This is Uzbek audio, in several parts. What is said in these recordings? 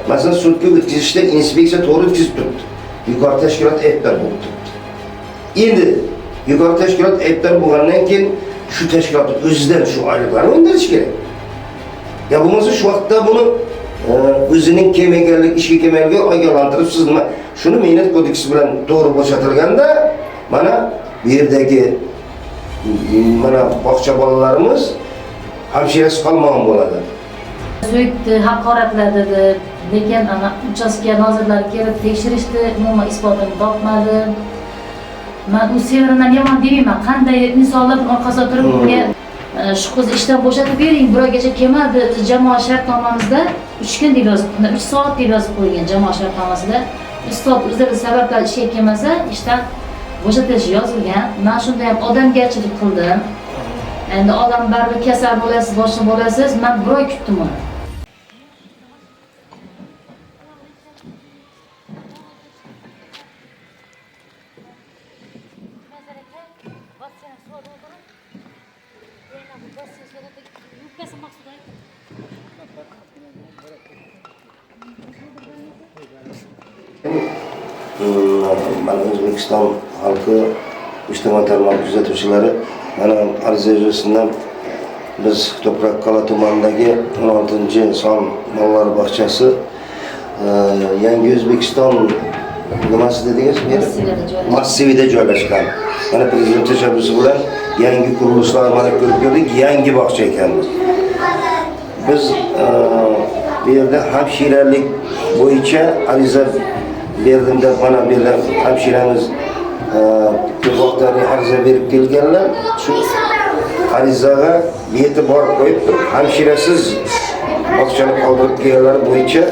Masalan, sudga o'tkazishda inspeksiya to'g'ri o'tkazib turibdi. Yuqori tashkilot aybdor bo'lib turibdi. Endi yuqori tashkilot aybdor bo'lgandan keyin shu tashkilotni o'zidan shu oyliklarni undirish kerak. Ya bo'lmasa shu vaqtda buni o'zining kelmaganlik, ishga kelmaganligi ogohlantirib, siz nima shuni mehnat kodeksi bilan to'g'ri bo'shatilganda mana bu yerdagi mana bog'cha bolalarimiz hamshirasiz qolmagan bo'ladi. So'kdi, haqoratladi deb, lekin ana uchastka nozirlari kelib tekshirishdi, umuman isbotini topmadi. Man u Sevaradan yomon demayman, qanday insonlar orqasida turib unga shu qizni ishdan bo'shatib bering, bir oygacha kelmadi. O'zi jamoa shartnomamizda 3 kun deb yozib, 3 soat deb yozib qo'yilgan jamoa shartnomasida. 3 soat o'zlari sabablar ishga kelmasa, ishdan bo'shatilishi yozilgan. Men shunda ham odamgarchilik qildim. Endi odam baribir kasal bo'lasiz, boshqa bo'lasiz. Men bir oy kutdim uni. Mana O'zbekiston xalqi ijtimoiy tarmoq kuzatuvchilari mana ariza yuzasidan biz Toprakqal'a tumanidagi 16-son bolalar bog'chasi Yangi O'zbekiston nimasi dedingiz? Massivida joylashgan. Mana prezident tashabbusi bilan yangi qurilishlar mana ko'rib keldik, yangi bog'cha ekan. Biz bu yerda hamshiralik bo'yicha ariza berdim deb mana bu yerda hamshiramiz ko'p vaqtlar ariza berib kelganlar. Shu arizaga e'tibor qo'yib turib hamshirasiz bog'chani qoldirib kelganlar bo'yicha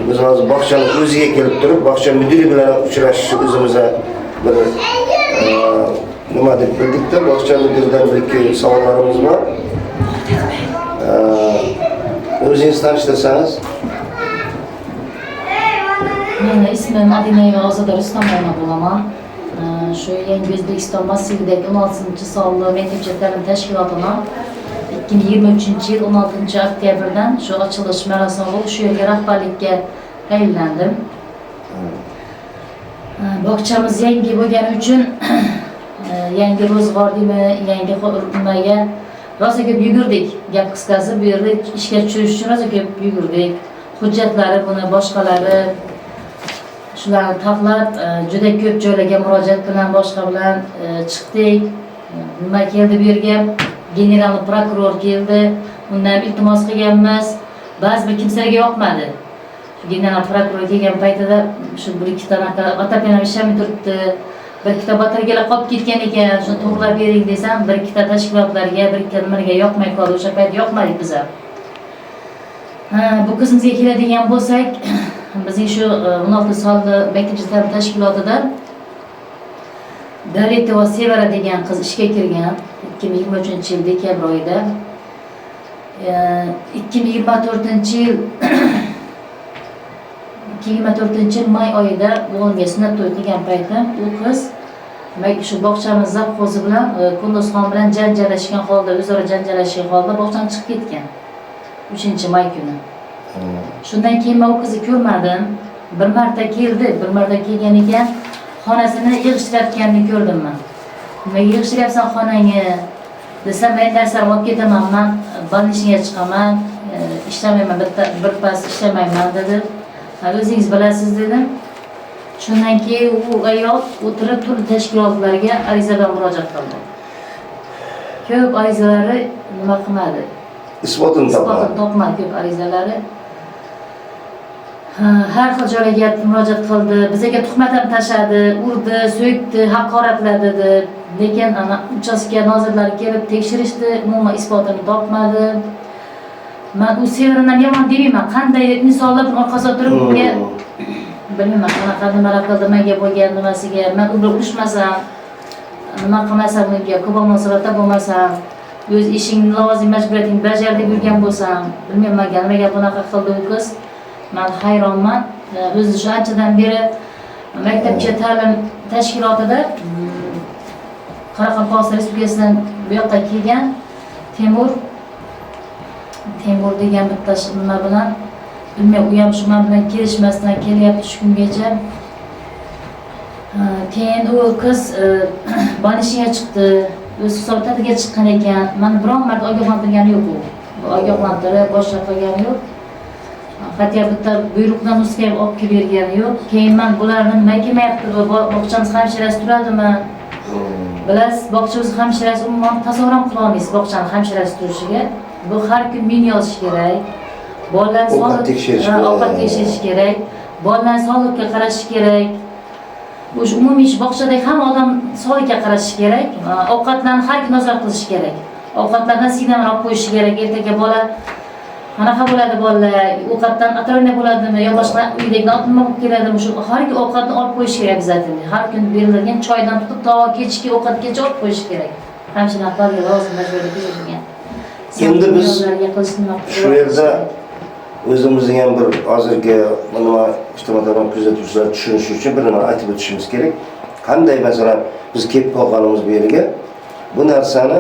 biz hozir bog'chani o'ziga kelib turib bog'cha mudiri bilan uchrashish o'zimizga bir nima deb bildikda bog'cha mudiridan bir ikki savollarimiz bor. O'zingiz tanishtirsangiz. Meni ismim Adinayeva Ozoda Rustamovna bo'laman. Shu Yangi O'zbekiston massividagi 16-sonli maktabgacha ta'lim tashkilotini 2023-yil 16 oktyabrdan shu ochilish marosimi bo'lib, shu yerga rahbarlikka tayinlandim. Bog'chamiz yangi bo'lgani uchun yangi ro'zg'or deymi, yangi nimaga rosa ko'p yugurdik. Gap qisqasi, bu yerda ishga tushirish uchun rosa ko'p yugurdik. Hujjatlari, buni boshqalari shularni taxlab, juda ko'p joylarga murojaat bilan, boshqa bilan chiqdik. Nima keldi bu yerga? General prokuror keldi. Undan iltimos qilganmiz. Ba'zi bir kimsalarga yoqmadi. General prokuror kelgan paytida shu bir ikkita otapyan ham ishlamay turibdi. Bir ikkita batareykalar qolib ketgan ekan, shuni to'g'rilab bering desam, bir ikkita tashkilotlarga, bir ikkita nimalarga yoqmay qoldi. O'sha payt yoqmadik biz ham. Ha, bu qizimizga keladigan bo'lsak, bizning shu 16 sonli maktabgacha ta'lim tashkilotida Daletova Sevara degan qiz ishga kirgan 2023-yil dekabr oyida. 2024-yil 2024-yil may oyida o'g'limga sunnat to'y qilgan paytim u qiz shu bog'chamiz zavxozi bilan Kunduzxon bilan janjallashgan holda, o'zaro janjallashgan holda bog'chadan chiqib ketgan 3 may kuni. Shundan keyin men u qizni ko'rmadim. Bir marta keldi, bir marta kelgan ekan, xonasini yig'ishtirayotganini ko'rdim men. Nimaga yig'ishtiryapsan xonangni desam, men narsamni olib ketaman, man больничныйga chiqaman, ishlamayman, bitta bir pas ishlamayman dedi. Ha, o'zingiz bilasiz dedim. Shundan keyin u ayol o'tirib turli tashkilotlarga ariza bilan murojaat qildi. Ko'p arizalari nima qilmadi? Isbotini Isbotini topmadi. topmadi ko'p arizalari. Ha, har xil joylarga murojaat qildi. Bizga tuhmat ham tashladi, urdi, so'kdi, haqoratladi deb. Lekin ana uchastka nozirlari kelib tekshirishdi, umuman isbotini topmadi. Man u Sevaradan yomon demayman, qanday insonlar orqasida turib unga bilmayman qanaqa nimalar qildi menga bo'lgan nimasiga. Man u bilan urushmasam, nima qilmasam, unga ko'p munosabatda bo'lmasam, o'z ishingni lavozim majburiyatingni bajar deb yurgan bo'lsam, bilmayman nimaga bunaqa qildi u qiz. Man hayronman. O'zi shu anchadan beri maktabgacha ta'lim tashkilotida Qoraqalpog'iston Respublikasidan bu yoqqa kelgan Temur degan bitta nima bilan Bilmayman, u ham shu men bilan kelishmasdan kelyapti shu kungacha. Keyin u qiz больничныйga chiqdi. O'z hisobotga chiqqan ekan. Mani biron marta ogohlantirgani yo'q u. Ogohlantirib, boshqa qilgani yo'q. Hatto bitta buyruqdan nusxa ham olib kelib bergani yo'q. Keyin men bularni nima kelmayapti, bu bog'chamiz hamshirasi turadimi? Bilasiz, bog'cha o'zi hamshirasi umuman tasavvur ham qila olmaysiz bog'chani hamshirasi turishiga. Bu har kun men yozish kerak. Bolalar Ovqat tekshirish kerak. Ovqat tekshirish kerak. Bolalar sog'liqqa qarash kerak. O'sha umumiy ish bog'chadagi hamma odam sog'liqqa qarashi kerak. Ovqatlarni har kun nazorat qilish kerak. Ovqatlardan signal olib qo'yish kerak. Ertaga bola qanaqa bo'ladi, bolalar ovqatdan отравление bo'ladimi yo boshqa uydagidan nima bo'lib keladimi, shu har kun ovqatni olib qo'yish kerak обязательно. Har kun berilgan choydan tutib to kechki ovqatgacha olib qo'yish kerak. Hamshiralar lozim majburiy tuzilgan. Endi biz shu yerda o'zimizni ham bir hozirgi nima ijtimoiy tarmoq kuzatuvchilar tushunishi uchun bir nima aytib o'tishimiz kerak. Qanday masalan biz kelib qolganimiz bu yerga, bu narsani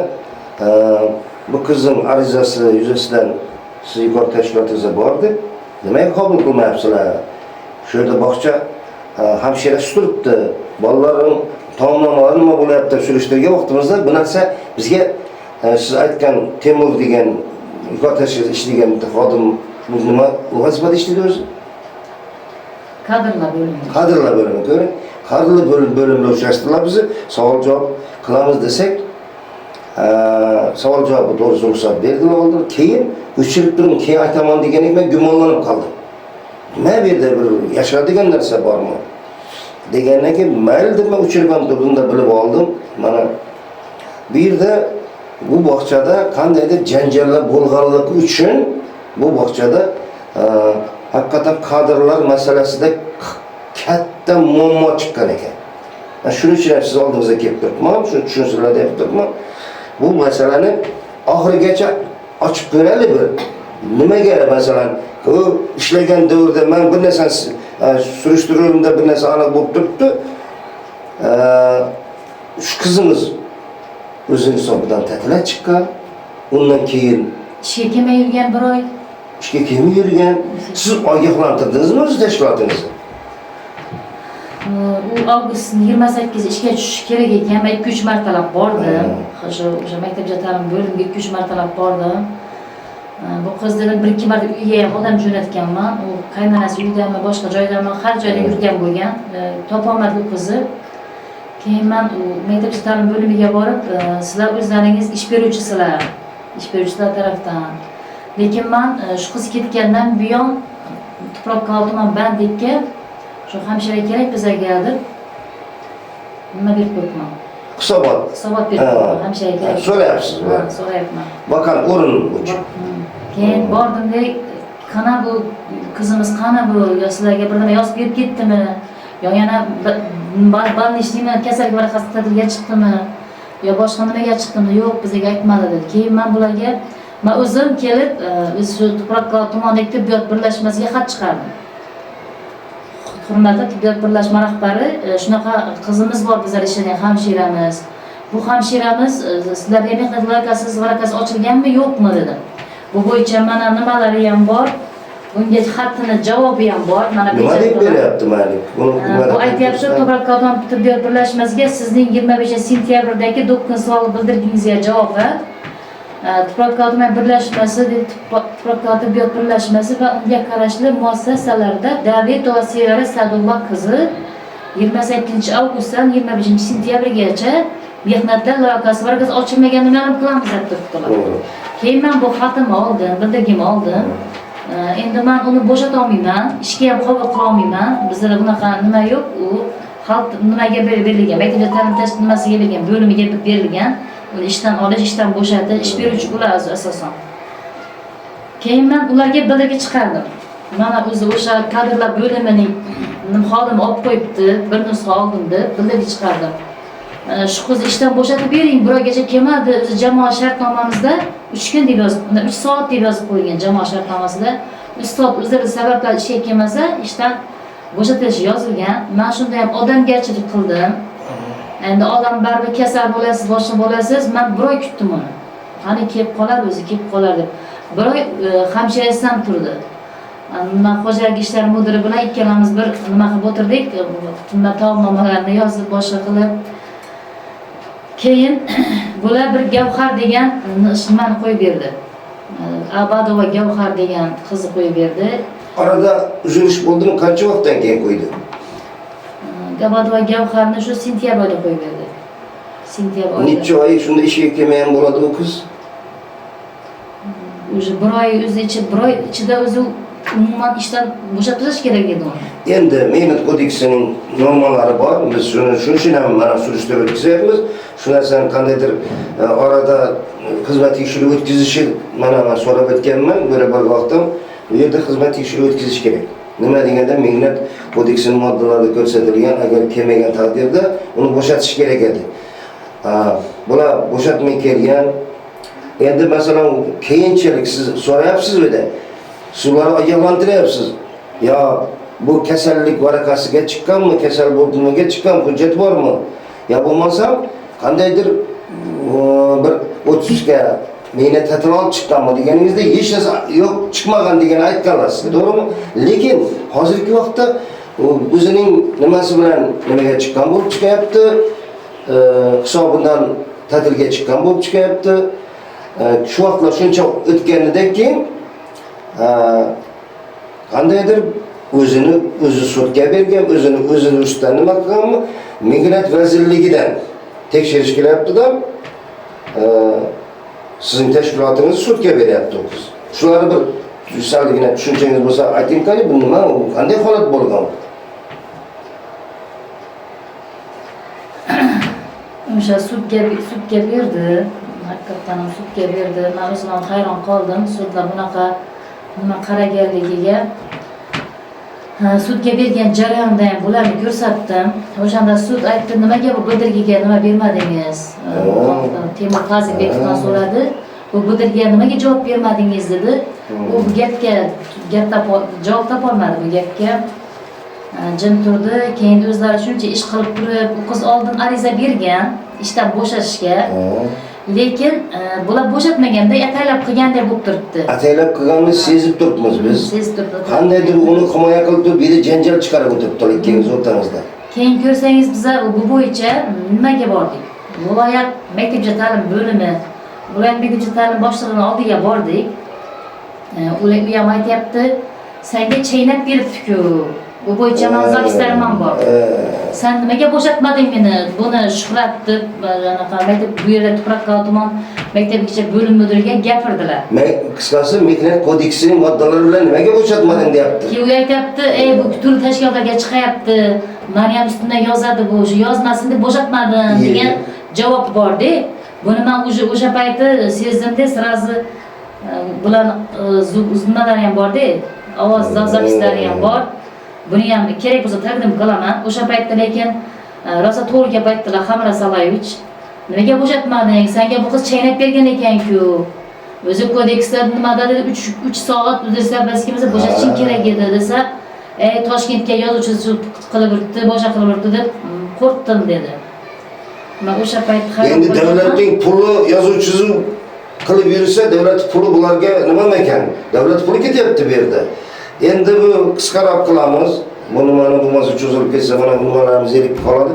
bu qizning arizasi yuzasidan siz yuqori tashkilotingizga bordi. Nimaga qabul qilmayapsizlar? Shu yerda bog'cha hamshirasi turibdi. Bolalarning taomnomalari nima bo'lyapti deb surishtirgan vaqtimizda bu narsa bizga siz aytgan Temur degan yuqori tashkilotda ishlagan bitta xodim nima vazifada ishlaydi o'zi? Kadrlar bo'limi. Kadrlar bo'limi, ko'ring. Kadrlar bo'limida uchrashdilar bizni. Savol javob qilamiz desak, savol javobi to'g'risi ruxsat berdilar oldin. Keyin o'chirib turing, keyin aytaman degandan men gumonlanib qoldim. Nima bu yerda bir yashiradigan narsa bormi? Degandan keyin mayli deb men o'chirib ham turdimda bilib oldim. Mana bu yerda bu bog'chada qandaydir janjallar bo'lganligi uchun bu bog'chada haqiqatan kadrlar masalasida katta muammo chiqqan ekan. Man shuning uchun ham siz oldingizga kelib turibman, shuni tushunsinlar deb turibman. Bu masalani oxirigacha ochib ko'raylik bir. Nimaga masalan u ishlagan davrda men bir narsani surishtiruvimda bir narsa aniq bo'lib turibdi. Shu qizimiz o'zini hisobidan ta'tilga chiqqan. Undan keyin ishga kelmay yurgan bir oy. Ishga kelmay yurgan. Siz ogohlantirdingizmi o'z tashkilotingizni? U avgust 28 ishga tushishi kerak ekan. Men 2-3 martalab bordim. O'sha maktabgacha ta'lim bo'limiga 2-3 martalab bordim. Bu qiz dedim 1-2 marta uyga ham odam jo'natganman. U qaynonasi uydami, boshqa joydami, har joyda yurgan bo'lgan. Topolmadi u qizni. Keyin men u maktabgacha ta'lim bo'limiga borib, sizlar o'zlaringiz ish beruvchisizlar, ish beruvchilar tarafdan. Lekin men shu qiz ketgandan buyon Tuproqqa tuman bandlikka shu hamshira kerak bizga deb nima berib qo'yibman. Hisobot. Hisobot berib qo'yibman, hamshira kerak. So'rayapsiz. Ha, so'rayapman. Vakant o'rin uchun. Keyin bordim-da, qana bu qizimiz, qana bu, yo sizlarga bir nima yozib berib ketdimi? Yo yana больничныйmi, kasallik varaqasi ta'tilga chiqdimi? Yo boshqa nimaga chiqdimi? Yo'q, bizga aytmadi dedi. Keyin men bularga men o'zim kelib, o'zi shu Tuproqqa tumanidagi tibbiyot birlashmasiga xat chiqardim. Hurmatli tibbiyot birlashma rahbari, shunaqa qizimiz bor, bizlar ishlagan hamshiramiz. Bu hamshiramiz, sizlarga mehnat varaqasi ochilganmi, yo'qmi dedim. Bu bo'yicha mana nimalari ham bor. Bunga xatini javobi ham bor. Mana nima deb beryapti mayli? Bu aytyapti, Tuproqqa tuman tibbiyot birlashmasiga sizning 25 sentyabrdagi 9 savol bildirgingizga javoban Tuproqqa tuman birlashmasi deb Tuproqqa tibbiyot birlashmasi va unga qarashli muassasalarda Davletova Sevara Sadullo qizi 28 avgustdan 25 sentyabrgacha mehnatdan loyihasi varaqasi ochilmaganini ma'lum qilamiz deb turibdilar. Keyin men bu xatimni oldim, bildirgimni oldim. Endi men uni bo'shata olmayman, ishga ham qabul qila olmayman. Bizda bunaqa nima yo'q, u xalq nimaga berilgan, maktabga ta'lim nimasiga berilgan, bo'limiga berilgan. Uni ishdan olish, ishdan bo'shatish, ish beruvchi ular asosan. Keyin men ularga bildirgi chiqardim. Mana o'zi o'sha kadrlar bo'limining xodimi olib qo'yibdi, bir nusxa oldim deb bildirgi chiqardim. Shu qizni ishdan bo'shatib bering, bir oygacha kelmadi. O'zi jamoa shartnomamizda 3 kun deb yozib, 3 soat deb yozib qo'yilgan jamoa shartnomasida. 3 soat o'zlari sabablar ishga kelmasa, ishdan bo'shatilishi yozilgan. Men shunda ham odamgarchilik qildim. Endi odam baribir kasal bo'lasiz, boshqa bo'lasiz. Men bir oy kutdim uni. Qani kelib qolar, o'zi kelib qolar deb. Bir oy hamshirasidan turdi. Nima, xo'jalik ishlari mudiri bilan ikkalamiz bir nima qilib o'tirdik, nima, taomnomalarni yozib, boshqa qilib. Keyin bular bir Gavhar degan nimani qo'yib berdi, Abadova Gavhar degan qizni qo'yib berdi. Orada uzilish bo'ldimi? Qancha vaqtdan keyin qo'ydi? Abadova Gavharni shu sentyabr oyida qo'yib berdi, sentyabr oyida. Necha oy shunda ishga kelmagan bo'ladi u qiz? Уже bir oy o'zi ichi, bir oy ichida o'zi umuman ishdan bo'shatib tashlash kerak edi uni. Endi mehnat kodeksining normalari bor. Biz shuni shuning uchun ham mana surishtirib o'tkazyapmiz. Shu narsani qandaydir orada xizmat tekshiruvi o'tkazishi, mana man so'rab o'tganman bir bir vaqtim. Bu yerda xizmat tekshiruvi o'tkazish kerak. Nima deganda, mehnat kodeksining moddalarida ko'rsatilgan, agar kelmagan taqdirda uni bo'shatish kerak edi. Bular bo'shatmay kelgan. Endi masalan, keyinchalik siz so'rayapsiz, u yerda suvlarni ogohlantiryapsiz. Yo bu kasallik varaqasiga chiqqanmi, kasal bo'lib nimaga chiqqan, hujjat bormi? Yo bo'lmasam qandaydir bir отпуск ga, mehnat ta'tili olib chiqqanmi deganingizda, hech narsa yo'q, chiqmagan degan aytganlar sizga, to'g'rimi? Lekin hozirgi vaqtda u o'zining nimasi bilan nimaga chiqqan bo'lib chiqyapti, hisobidan ta'tilga chiqqan bo'lib chiqyapti. Shu vaqtlar shuncha o'tganidan keyin qandaydir o'zini o'zi sudga bergan, o'zini o'zini ustidan nima qilganmi, Mehnat vazirligidan tekshirish kelyaptida, sizning tashkilotingiz sudga beryapti u qiz. Shularni bir salgina tushunchangiz bo'lsa ayting, qani, bu nima, u qanday holat bo'lgan? O'sha sudga berdi, haqiqatdan ham sudga berdi. Man o'zim ham hayron qoldim sudlar bunaqa nima qaraganligiga. Ha, sudga bergan jarayonda ham bularni ko'rsatdim. O'shanda sud aytdi, nimaga bu bildirgiga nima bermadingiz? Temur Qazibekovdan so'radi, bu bildirgiga nimaga javob bermadingiz, dedi. U bu gapga gap javob topolmadi bu gapga. Jim turdi. Keyin o'zlari shuncha ish qilib turib, u qiz oldin ariza bergan ishdan bo'shashga, lekin bular bo'shatmaganda, ataylab qilganday bo'lib turibdi. Ataylab qilganini sezib turibmiz biz. Sezib turibdi. Qandaydir uni himoya qilib turib, bu yerda janjal chiqarib o'tiribdilar ikkingiz o'rtangizda. Keyin ko'rsangiz, biza bu bo'yicha nimaga bordik, viloyat maktabgacha ta'lim bo'limi, viloyat maktabgacha ta'lim boshlig'ini oldiga bordik. Ular, u ham aytyapti, sanga chaynab beribdiku, bu bo'yicha mani запись larim ham bor, sen nimaga bo'shatmading meni, buni Shuhrat deb, anaqa maktab, bu yerda Tuproqqal'a tuman maktabgacha bo'lim mudiriga gapirdilar. Men qisqasi, mehnat kodeksining moddalari bilan nimaga bo'shatmading, deyapti. Keyin u aytyapti, ey, bu turli tashkilotlarga chiqayapti, mani ham ustimdan yozadi, bu shu yozmasin deb bo'shatmadim, degan javob borda. Buni man уже o'sha payti sezdimda, сразу bularni nimalari ham borda, ovoz запись lari ham bor, buni ham kerak bo'lsa taqdim qilaman. O'sha paytda lekin rosa to'g'ri gap aytdilar Hamra Salayevich, nimaga bo'shatmading, senga bu qiz chaynab bergan ekan-ku, o'zi kodeksda nimada dedi, 3 soat desa, biz bo'shatishing kerak edi, desa, ey, Toshkentga yozuvchi qilib yuribdi, boshqa qilib yuribdi deb qo'rqdim, dedi. Man o'sha payt hayron Endi qolganman. Davlatning puli yozuv chizuv qilib yursa, davlat puli bularga nima ekan? Davlat puli ketyapti bu yerda. Endi bu qisqaroq qilamiz. Bu nimani bo'lmasa cho'zilib ketsa, mana bu nimalarimiz erib qoladi.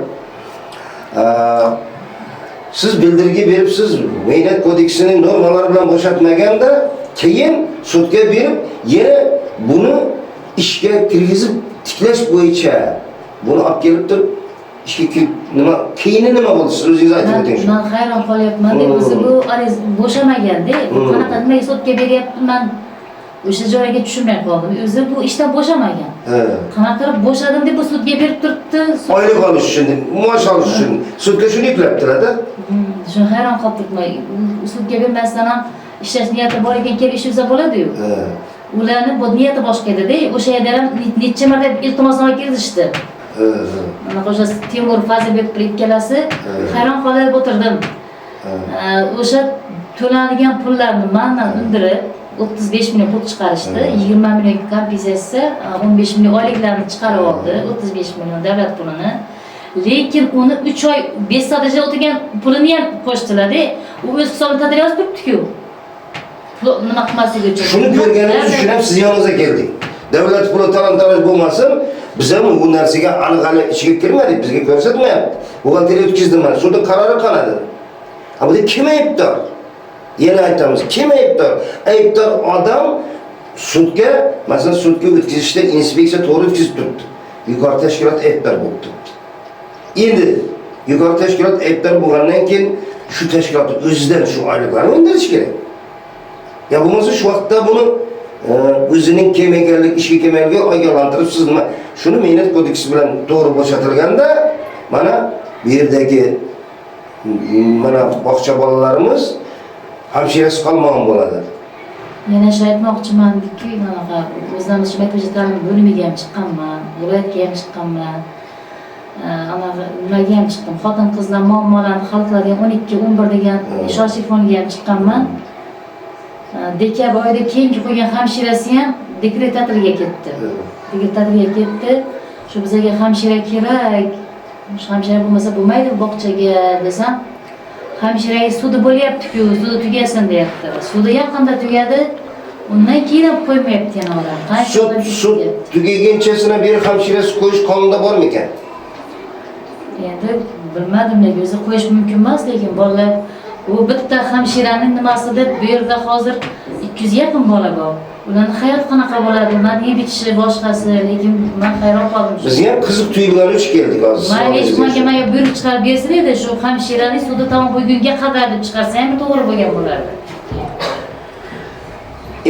Siz bildirgi beribsiz, mehnat kodeksining normalari bilan bo'shatmaganda, keyin sudga berib, yana buni ishga kirgizib tiklash bo'yicha buni olib kelib turib ishga nima, keyini nima bo'ldi, siz o'zingiz aytib o'ting shuni. Man hayron qolyapman deb, o'zi bu ariz bo'shamaganda, bu qanaqa, nimaga sudga beryapti, man o'sha joyiga tushunmay qoldim. O'zi bu ishdan bo'shamagan, qanaqa qilib bo'shadim deb bu sudga berib turibdi. Oylik olish uchun, maosh olish uchun sudga shuni yuklabdilar-da. Shu hayron qolib turibman. U sudga bermasdan ham ishlash niyati bor ekan, kelib ishlasa bo'ladiyu. Ularni bu niyati boshqa edida. O'sha yerda ham necha marta iltimosnoma kirgizishdi. Mana o'sha Temur Fazilbek bilan ikkalasi, hayron qolib o'tirdim. O'sha to'lanadigan pullarni mandan undirib 35 million pul chiqarishdi. 20 million kompensatsiya, 15 million oyliklarni chiqarib oldi, 35 million davlat pulini. Lekin uni 3 oy 5 soatgacha o'tirgan pulini ham qo'shdilar-da. U o'z hisobini ta'til yozib turibdi-ku, pul nima qilmasligi uchun. Shuni ko'rganimiz uchun ham siz yoningizga keldik. Davlat puli talon-taroj bo'lmasin, biz ham u narsaga aniq hali ichiga kirmadik, bizga ko'rsatmayapti. Buxgalteriya o'tkazdim mana, sudning qarori qana dedi. Ha, bu kim aybdor? Yana aytamiz, kim aybdor? Aybdor odam sudga, masalan, sudga o'tkazishda inspeksiya to'g'ri o'tkazib turibdi. Yuqori tashkilot aybdor bo'lib turibdi. Endi yuqori tashkilot aybdor bo'lgandan keyin shu tashkilotni o'zidan shu oyliklarni undirish kerak. Ya bo'lmasa shu vaqtda buni o'zining kim ekanligi, ishga kelmaganligi ogohlantirib, siz nima shuni mehnat kodeksi bilan to'g'ri bo'shatilganda mana bu yerdagi mana bog'cha bolalarimiz hamshirasiz qolmagan bo'ladi. Yana shu aytmoqchimanki, anaqa o'zimiz shu maktabgacha ta'lim bo'limiga ham chiqqanman, viloyatga ham chiqqanman. Anaqa nimaga ham chiqdim, xotin qizlar muammolarini hal qiladigan 12 11 degan ishonch telefoniga ham chiqqanman. Dekabr oyida keyingi qo'ygan hamshirasi ham dekret ta'tiliga ketdi. Dekret ta'tiliga ketdi. Shu bizga hamshira kerak, shu hamshira bo'lmasa bo'lmaydi bog'chaga desam, hamshiraga sudi bo'lyapti-ku, sudi tugasin deyapti. Sudi yaqinda tugadi, undan keyin ham qo'ymayapti yana odam. Qancha Sud odam sud ketyapti. tugagunchasini beri hamshirasi qo'yish qonunda bormikan? Endi bilmadim, lekin o'zi qo'yish mumkin emas, lekin bolalar u bitta hamshiraning nimasi deb bu yerda hozir 200 yaqin bola bor. Ularning hayot qanaqa bo'ladi, ularni yeb ichishi boshqasi, lekin man hayron qoldim. Shu. Bizga ham qiziq tuyulgani uchun keldik hozir. Man hech nimaga menga buyruq chiqarib bersin edi, shu hamshiraning sudi tamom bo'lgunga qadar deb chiqarsa ham to'g'ri bo'lgan bo'lardi.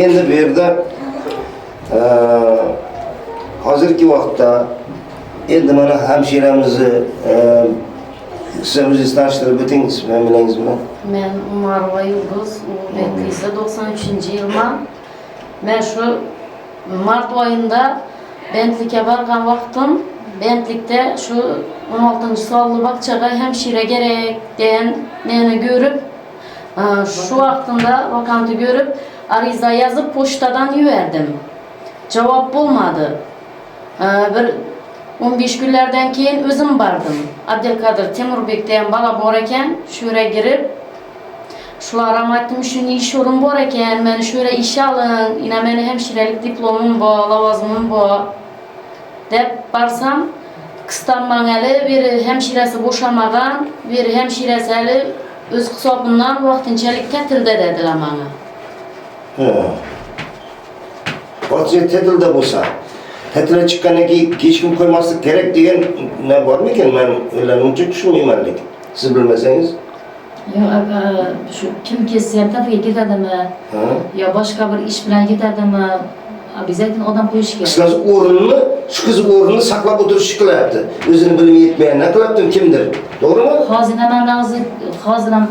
Endi bu yerda hozirgi vaqtda endi mana hamshiramizni siz o'zingiz tanishtirib o'ting familiyangiz bilan. Men Umarova Yulduz, Ulug'bek qizi, 93-yilman. Men shu mart oyida Bentlikka borgan vaqtim, Bentlikda shu 16-sonli bog'chaga hamshira kerak degan meni ko'rib, shu vaqtimda vakantni ko'rib, ariza yozib pochtadan yubordim. Javob bo'lmadi. Bir 15 kunlardan keyin o'zim bordim. Abdulqodir Temurbek degan bola bor ekan, shu yerga kirib, shular ham aytdim, shuni ish o'rin bor ekan, meni shu yerga ish oling, ina meni hamshiralik diplomim bor, lavozimim bor deb borsam, qistan hali beri hamshirasi bo'shamagan, beri hamshirasi hali o'z hisobimdan vaqtinchalik ta'tilda dedilar menga. Ha. Vaqtincha ta'tilda bo'lsa, ta'tilga chiqqandan keyin hech kim qo'ymaslik kerak degan nima bormikan? Men ularni uncha tushunmayman lekin. Siz bilmasangiz. Yo'q, shu kim kelsa ham ta'tilga ketadimi, Ha? yo boshqa bir ish bilan ketadimi, обязательно odam qo'yish kerak. Qisqasi o'rnini, shu qiz o'rnini saqlab o'tirish qilyapti. O'zini bilimi yetmagandan qilyapti kimdir. To'g'rimi? Hozir mana hozir ham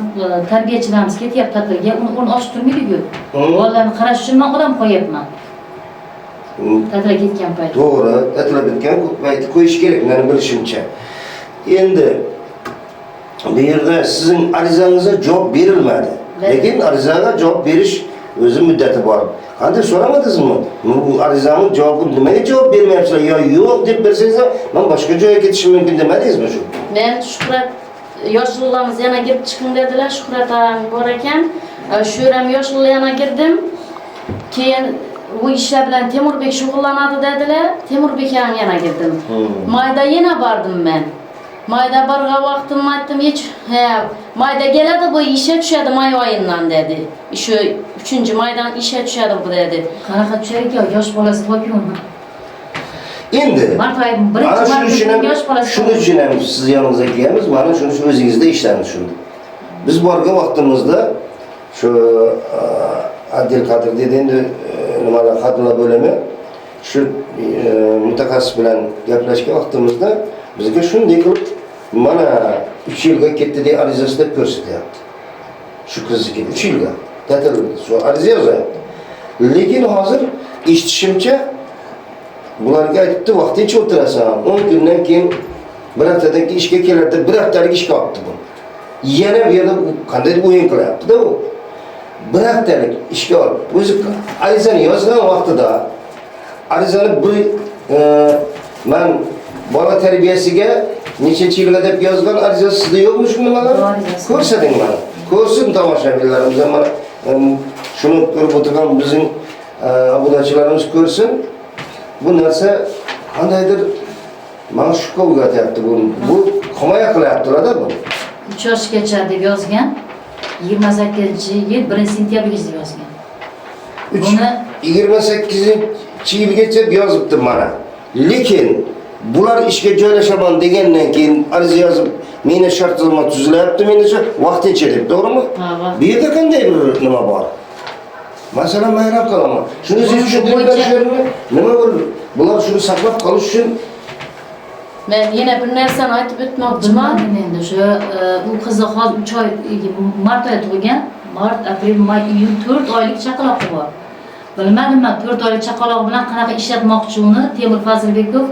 tarbiyachilarimiz ketyapti ta'tilga, uni o'rni ochib turmaydi-ku. Bolalarni qarash uchun man odam qo'yyapman. Ta'tilga ketgan payt. To'g'ri, ta'tilga bitgan payti qo'yish kerak, meni bilishimcha. Endi bu yerda sizning arizangizga javob berilmadi. Lekin arizaga javob berish o'zi muddati bor. Qanday so'ramadingizmi? Bu arizamni javobi nimaga javob bermayapsizlar yo yo'q deb bersangiz ham man boshqa joyga ketishim mumkin demadingizmi shu? Men Shuhrat yoshlarimiz yana kirib chiqing dedilar. Shuhrat ag'am bor ekan. Shu yerga ham yoshlar yana kirdim. Keyin bu ishlar bilan Temurbek shug'ullanadi dedilar. Temurbek ham yana kirdim. Mayda yana bordim men. Mayda borgan vaqtim aytdim, hech he, mayda keladi bu ishga tushadi may oyindan dedi. Shu 3-maydan ishga tushadi bu dedi. Qanaqa tushar ekan, yosh bolasi borku uni. Endi Mart oyi mana birinchi shuning uchun ham marta yosh bolasi. Shuning uchun ham siz yoningizga kelamiz, mana shuni shu o'zingizda ishlaymiz shunda. Biz borgan vaqtimizda shu отдел kadr dedi endi nimalar xodimlar bo'limi shu mutaxassis bilan gaplashgan vaqtimizda bizga shunday qilib mana 3 yilga ketdi degan arizasi deb ko'rsatyapti. Shu qizniki 3 yilga ta'til shu ariza yozyapti. Lekin hozir eshitishimcha bularga aytibdi, vaqtincha o'tirasan, 10 kundan keyin bir haftadan keyin ishga keladi deb bir haftalik ishga olibdi bu. Yana bu yerda u qandaydir o'yin qilyapti-da u. Bir haftalik ishga olib, o'zi arizani yozgan vaqtida arizani bir man bola tarbiyasiga nechinchi yilga deb yozgan arizasi sizda yo'qmi shu nimalar? Bor arizasi. Ko'rsating mana. Ko'rsin tomoshabinlarimiz ham mana shuni ko'rib o'tirgan bizning obunachilarimiz ko'rsin. Bu narsa qandaydir mani shubha uyg'otyapti bu. Bu himoya qilyaptilar-da bu. 3 yoshgacha deb yozgan. 28-yil 1 sentyabrgacha deb yozgan. Buni 28-yilgacha yozibdi mana. Lekin bular ishga joylashaman degandan keyin ariza yozib, meni shartnoma tuzilyapti, menicha vaqtincha deb, to'g'rimi? Ha, vaqt. Bu yerda qanday bir nima bor? Masalan, men hayron qolaman. Shuni siz Buni tushuntirib bo'yicha- berishlarini, nima bir bular shuni saqlab qolish uchun. Men yana bir narsani aytib o'tmoqchiman. Bilmadim endi shu u qizi hozir 3 oy, mart oyida tug'ilgan. Mart, aprel, may, iyun, 4 oylik chaqalog'i bor. Bilmadim man 4 oylik chaqaloq bilan qanaqa ishlatmoqchi uni Temur Fazilbekov,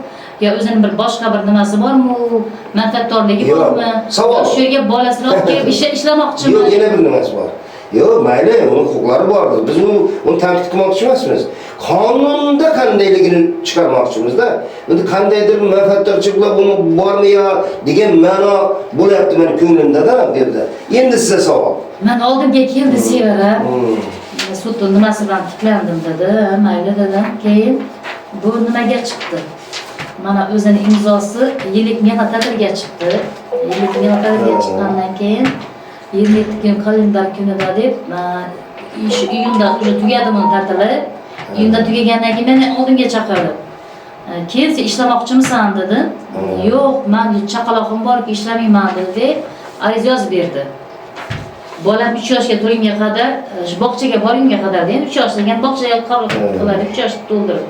yo o'zini bir boshqa bir nimasi bormi, u manfaatdorligi Yo'q, bormi? savol. Yo shu yerga bolasini olib kelib ishlamoqchimi? Yo'q, yana bir nimasi bor. Yo'q, mayli, uni huquqlari bor. Biz uni tanqid qilmoqchi emasmiz. Qonunda qandayligini chiqarmoqchimizda. Endi qandaydir manfaatdorchiliklar buni bormi yo degan ma'no bo'lyapti meni ko'nglimda-da bu yerda. Endi sizga savol. Man oldimga keldi Sevara. Sud nimasi bilan tiklandim dedi. "Ha, mayli," dedim. Keyin bu nimaga chiqdi? Mana o'zini imzosi yillik mehnat ta'tiliga chiqdi. Yillik mehnat ta'tiliga chiqqandan keyin 27 kun kalendar kunida deb ish iyunda уже tugadi buni ta'tili. Iyunda tugagandan keyin meni oldimga chaqirdi. "Kel, sen ishlamoqchimisan?" dedi. "Yo'q, man chaqalog'im borki, ishlamayman," dedi. Ariza yozib berdi. Bolam 3 yoshga to'lgunga qadar, shu bog'chaga borgunga qadar deydi, 3 yosh degan bog'chaga qabul qiladi, 3 yosh to'ldirib.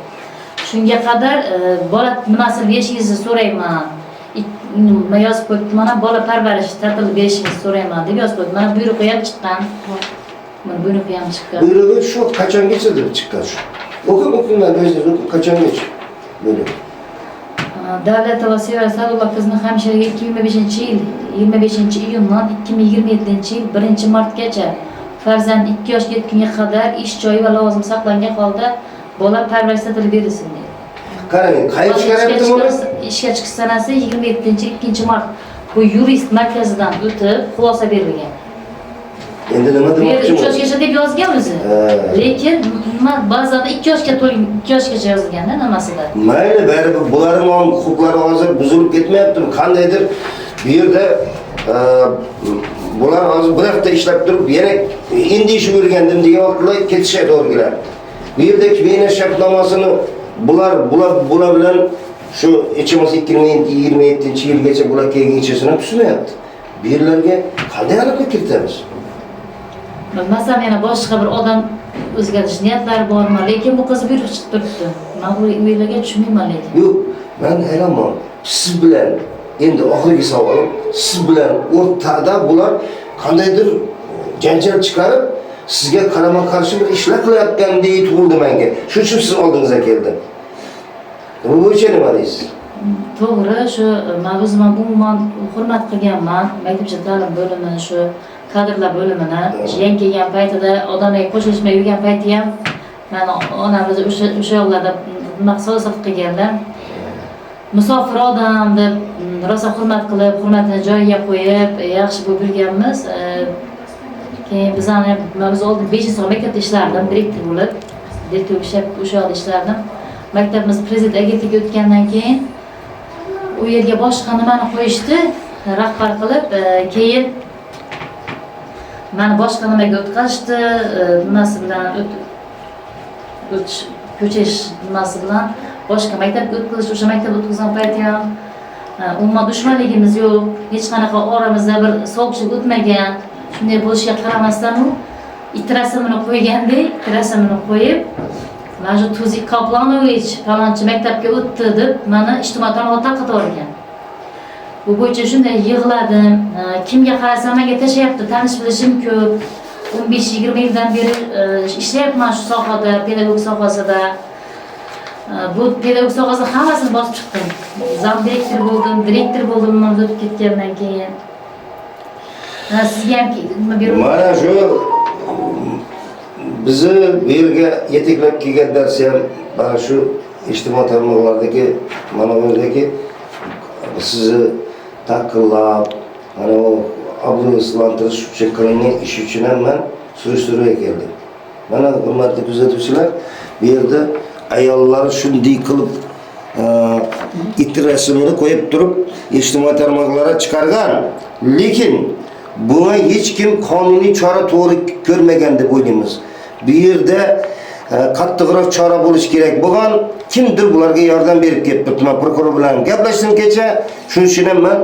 Shunga qadar bola nimasini berishingizni so'rayman. Nima yozib qo'yibdi mana, bola parvarish ta'til berishingizni so'rayman deb yozib qo'yibdi. Mana buyrug'i ham chiqqan. Mana buyrug'i ham chiqqan. Buyrug'i shu qachongacha deb chiqqan shu? O'qib, o'qinglar, o'zingiz o'qib, qachongacha? Buyruq. Davlatova Sevara Sadullo qizini hamshiraga 2025 yil 25 iyundan 2027 yil 1 martgacha farzand 2 yoshga yetgunga qadar ish joyi va lavozimi saqlangan holda bola parvarish ta'tili berilsin deydi. Qarang, qayerga chiqaryapti buni? Ishga chiqish sanasi 27 2 mart. Bu yurist markazidan o'tib xulosa berilgan. Endi nima Bu yerda 3 demoqchiman? yoshgacha deb yozgan o'zi. Lekin nima ba'zida 2 yoshga to'ling, 2 yoshgacha yozilganda nimasida. Mayli, baribir bularning ham huquqlari hozir buzilib ketmayaptimi? Qandaydir bu yerda bular hozir bir hafta ishlab turib, yana endi ish o'rgandim degan vaqtlar ketishga to'g'ri kelyapti. Bu yerdagi mehnat shartnomasini bular bilan shu hech bo'lmasa 2027-yilgacha bular kelgunchasini tuzmayapti. Bu yerlarga qanday aniqlik kiritamiz? Bilmasam, yana boshqa bir odam o'zgartish niyatlari bormi, lekin bu qiz buyruq chiqib turibdi. Man u yerlarga tushunmayman lekin. Yo'q, man hayronman. Siz bilan endi oxirgi savolim, siz bilan o'rtada bular qandaydir janjal chiqarib, sizga qarama qarshi bir ishlar qilayotgandek tug'ildi menga. Shuning uchun siz oldingizga keldim. Bu bo'yicha nima deysiz? To'g'ri, shu man o'zim ham umuman hurmat qilganman maktabgacha ta'lim bo'limini, shu kadrlar bo'limini. Shu yangi kelgan paytida odamlarga qo'shilishmay yurgan payti ham mani onamiz o'sha yoqlarda nima qilsa qilganlar. Musofir odam deb rosa hurmat qilib, hurmatini joyiga qo'yib, yaxshi bo'lib yurganmiz. Keyin bizani, man o'zi oldin 5 soat maktabda ishlardim, direktor bo'lib, direktor bo'lib ishlab, o'sha yoqda ishlardim. Maktabimiz prezident agentligiga o'tgandan keyin u yerga boshqa nimani qo'yishdi rahbar qilib, keyin mani boshqa nimaga o'tkazishdi, nimasi bilan o'tish, ko'chish nimasi bilan boshqa maktabga o'tkazish. O'sha maktabga o'tkazgan payti ham umuman dushmanligimiz yo'q, hech qanaqa oramizda bir sovuqchilik o'tmagan. Shunday bo'lishiga qaramasdan u it rasmini qo'ygandek, it rasmini qo'yib, mana shu Tuzik Kaplonovich falonchi maktabga o'tdi deb mani ijtimoiy tarmoqda tarqatib yuborgan. Bu bo'yicha shunday yig'ladim. Kimga qarasam menga tashlayapti, tanish bilishim ko'p. 15-20 yildan beri ishlayapman shu sohada, pedagog sohasida. Bu pedagog sohasida hammasini bosib chiqdim. Зам direktor bo'ldim, direktor bo'ldim bundan o'tib ketgandan keyin. Sizga ham nima berib Mana shu bizni bu yerga yetaklab kelgan narsa ham mana shu ijtimoiy tarmoqlardagi, mana bu yerdagi sizni taqillab, mana u obro'sizlantirish uchun qilingan ish uchun ham man surishtiruvga keldim. Mana, hurmatli kuzatuvchilar, bu yerda Ayollar shunday qilib it rasmini qo'yib turib ijtimoiy tarmoqlarga chiqargan. Lekin bunga hech kim qonuniy chora to'g'ri ko'rmagan deb o'ylaymiz. Bu yerda qattiqroq chora bo'lishi kerak bo'lgan. Kimdir bularga yordam berib kelibdi. Man prokuror bilan gaplashdim kecha. Shuning uchun ham man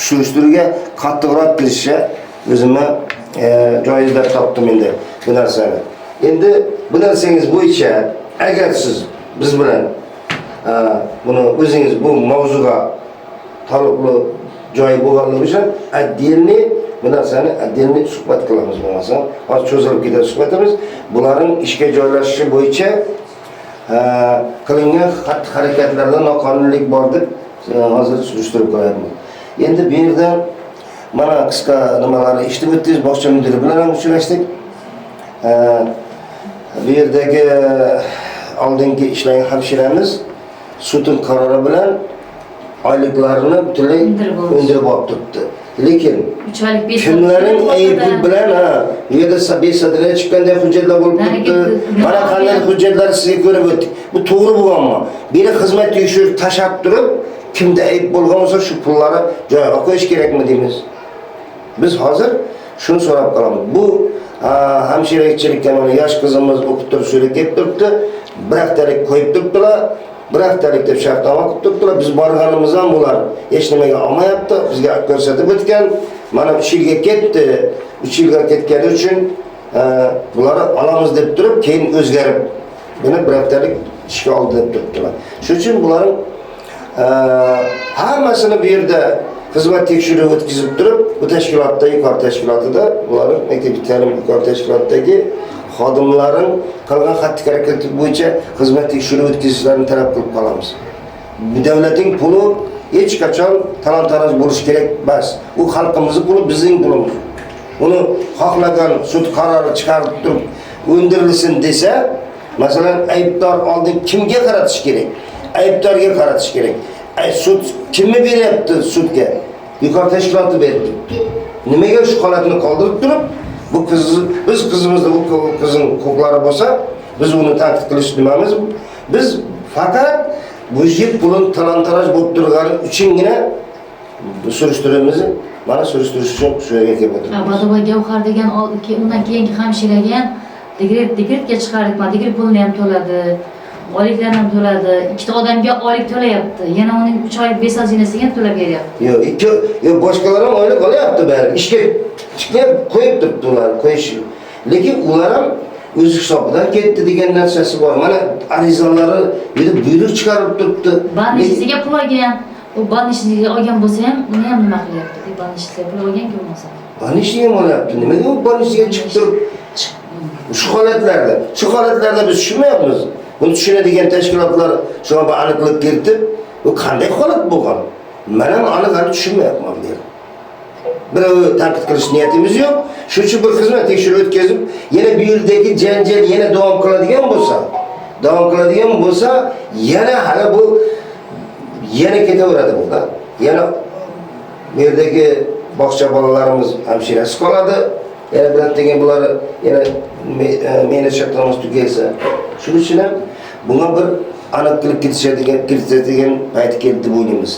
surishtiruvga qattiqroq kirishga o'zimni joiz deb topdim endi bu narsani. Endi bu narsangiz bo'yicha agar siz biz bilan buni o'zingiz bu mavzuga taalluqli joyi bo'lganligi uchun отдельный bu narsani отдельный suhbat qilamiz bo'lmasa. Hozir cho'zilib ketadi suhbatimiz. Bularning ishga joylashishi bo'yicha qilingan xatti harakatlarda noqonuniylik bor deb hozir surishtirib qo'yapmiz. Endi bu yerda mana qisqa nimalarni eshitib o'tdingiz, bog'cha mudiri bilan ham uchrashdik. Bu yerdagi oldingi ishlagan hamshiramiz sudning qarori bilan oyliklarini butunlay Undirib oldi. Undirib olib turibdi. Lekin 3 oylik 5 kimlarning aybi bilan, ha, bu yerda besadilar chiqqanday hujjatlar bo'lib turibdi. Mana qanday hujjatlar sizga ko'rib o'tdik. Bu to'g'ri bo'lganmi? Biri xizmat tekshirib tashlab turib, kimda ayb bo'lgan bo'lsa, shu pullarni joyiga qo'yish kerakmi deymiz. Biz hozir shuni so'rab qolamiz. Bu hamshirachilikka mana yosh qizimiz o'qib turib shu yerga kelib turibdi. Bir haftalik qo'yib turibdilar. Bir haftalik deb shartnoma qilib turibdilar. Biz borganimiz ham bular hech nimaga olmayapti. Bizga ko'rsatib o'tgan. Mana 3 yilga ketdi. 3 yilga ketgani uchun bularni olamiz deb turib, keyin o'zgarib buni bir haftalik ishga oldi deb turibdilar. Shuning uchun bularning hammasini bu yerda xizmat tekshiruvi o'tkazib turib, bu tashkilotda, yuqori tashkilotida, bularning maktab ta'lim yuqori tashkilotidagi xodimlaring qilgan xatti harakati bo'yicha xizmat tekshiruvi o'tkazishlarini talab qilib qolamiz. Bu davlatning puli hech qachon talon-taroj bo'lishi kerak emas. U xalqimizning puli, bizning pulimiz. Uni xohlagan sud qarori chiqarib turib o'ndirilsin desa, masalan, aybdor oldin kimga qaratish kerak? Aybdorga qaratish kerak. Ay, sud kimni beryapti sudga? Yuqori tashkiloti berib turibdi. Nimaga shu holatni qoldirib turib, bu qiz, biz qizimizni, bu qizning huquqlari bo'lsa, biz uni tanqid qilish nimamiz? Biz faqat byudjet pulini talon-taroj bo'lib turgani uchungina surishtiruvimizni mana surishtirish uchun shu yerga kelib o'tiribmiz. Badova Gavhar degan undan keyingi hamshiraga ham dekretga chiqardik. Mana dekret pulini ham to'ladi. Oyliklarni ham to'ladi. Ikkita odamga oylik to'layapti. Yana uning 3 oylik бесхозинасiga ham to'lab beryapti. Yo'q, ikki, yo'q, boshqalar ham oylik olyapti bari. Ishga chiqib qo'yib turibdi ular, qo'yish. Lekin ular ham o'z hisobidan ketdi degan narsasi bor. Mana arizalari yerda buyruq chiqarib turibdi. Больничныйga pul olgan. U больничныйga olgan bo'lsa ham, uni ham nima qilyapti? Больничныйga pul olgan-ku bo'lmasa. Больничный ham olyapti. Nimaga u больничныйga chiqib turib shu holatlarda biz tushunmayapmiz. Buni tushunadigan tashkilotlar shunga bir aniqlik kiritib, bu qanday holat bo'lgan? Men ham aniq hali tushunmayapman bu yerda. Birov tanqid qilish niyatimiz yo'q. Shuning uchun bir xizmat tekshiruv o'tkazib, yana bu yerdagi janjal yana davom qiladigan bo'lsa, yana hali bu yana ketaveradi bu da. Yana bu yerdagi bog'cha bolalarimiz hamshirasiz qoladi. Yana bilan degan bular yana mehnat shartnomasi tugaysa. Shuning uchun ham bunga bir aniqlik kiritishadigan, kiritadigan payti keldi deb o'ylaymiz.